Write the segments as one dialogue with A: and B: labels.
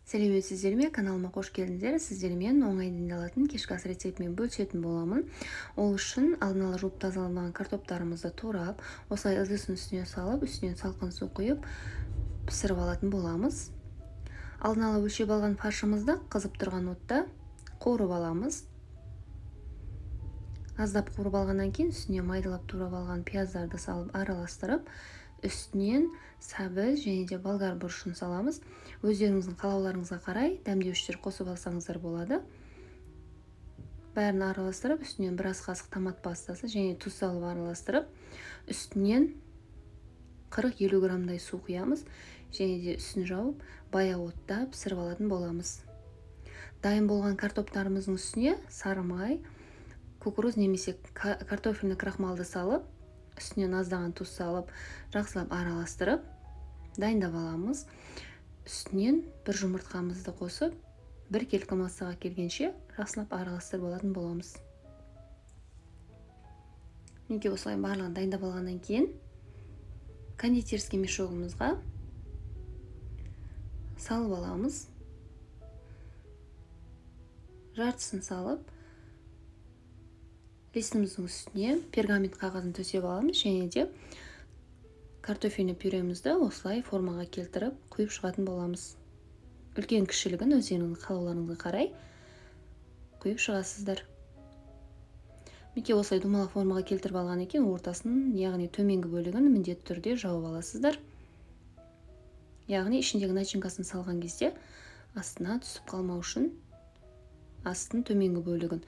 A: Сәлеметсіздер ме! Каналыма қош келдіңіздер! Сіздермен оңай дайындалатын кешкі ас рецептімен бөлісетін боламын. Ол үшін алдын ала жуып тазаланған картоптарымызды турап, осылай ыдыстың үстіне салып, үстінен салқын су құйып, пісіріп алатын боламыз. Алдын ала өлшеп алған фаршымызды қызып тұрған отта қуырып аламыз. Аздап қуырып алғаннан кейін үстіне майдалап турап алған пияздарды салып, араластырып, үстінен сәбіз және де болгар бұрышын саламыз. Өздеріңіздің қалауларыңызға қарай дәмдеуіштер қосып алсаңыздар болады. Бәрін араластырып, үстінен бір ас қасық томат пастасы және тұз салып араластырып, үстінен 40-50 граммдай су құямыз және де үстін жауып, баяу отта пісіріп алатын боламыз. Дайын болған картоптарымыздың үстіне сары май, кукуруз немесе картофельный крахмалды салып, үстінен аздаған тұз салып, жақсылап араластырып, дайындап аламыз. Үстінен бір жұмыртқамызды қосып, біркелкі массаға келгенше жақсылап араластырып алатын боламыз. Мінекей, осылай барлығын дайындап алғаннан кейін кондитерский мешогымызға салып аламыз. Жартысын салып, листіміздің үстіне пергамент қағазын төсеп аламыз және де картофельный пюремізді осылай формаға келтіріп, құйып шығатын боламыз. Үлкен кішілігін өздеріңіздің қалауларыңызға қарай құйып шығасыздар. Мінекей, осылай домалақ формаға келтіріп алған екен, ортасын, яғни төменгі бөлігін міндетті түрде жауып аласыздар, яғни ішіндегі начинкасын салған кезде астына түсіп қалмау үшін астын, төменгі бөлігін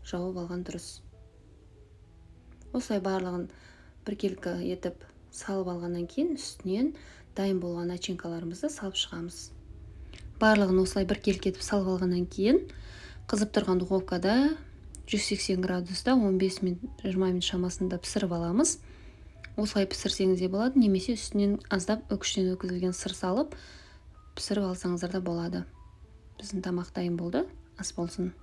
A: жауып алған дұрыс. Осылай барлығын біркелкі етіп салып алғаннан кейін үстінен дайын болған начинкаларымызды салып шығамыз. Барлығын осылай біркелкі етіп салып алғаннан кейін қызып тұрған духовкада 180 градуста 15 минут, 20 минут шамасында пісіріп аламыз. Осылай пісірсеңіз де болады немесе үстінен аздап үкіштен өткізілген сыр салып пісіріп алсаңыздар да болады. Біздің тамақ дайын болды. Ас болсын!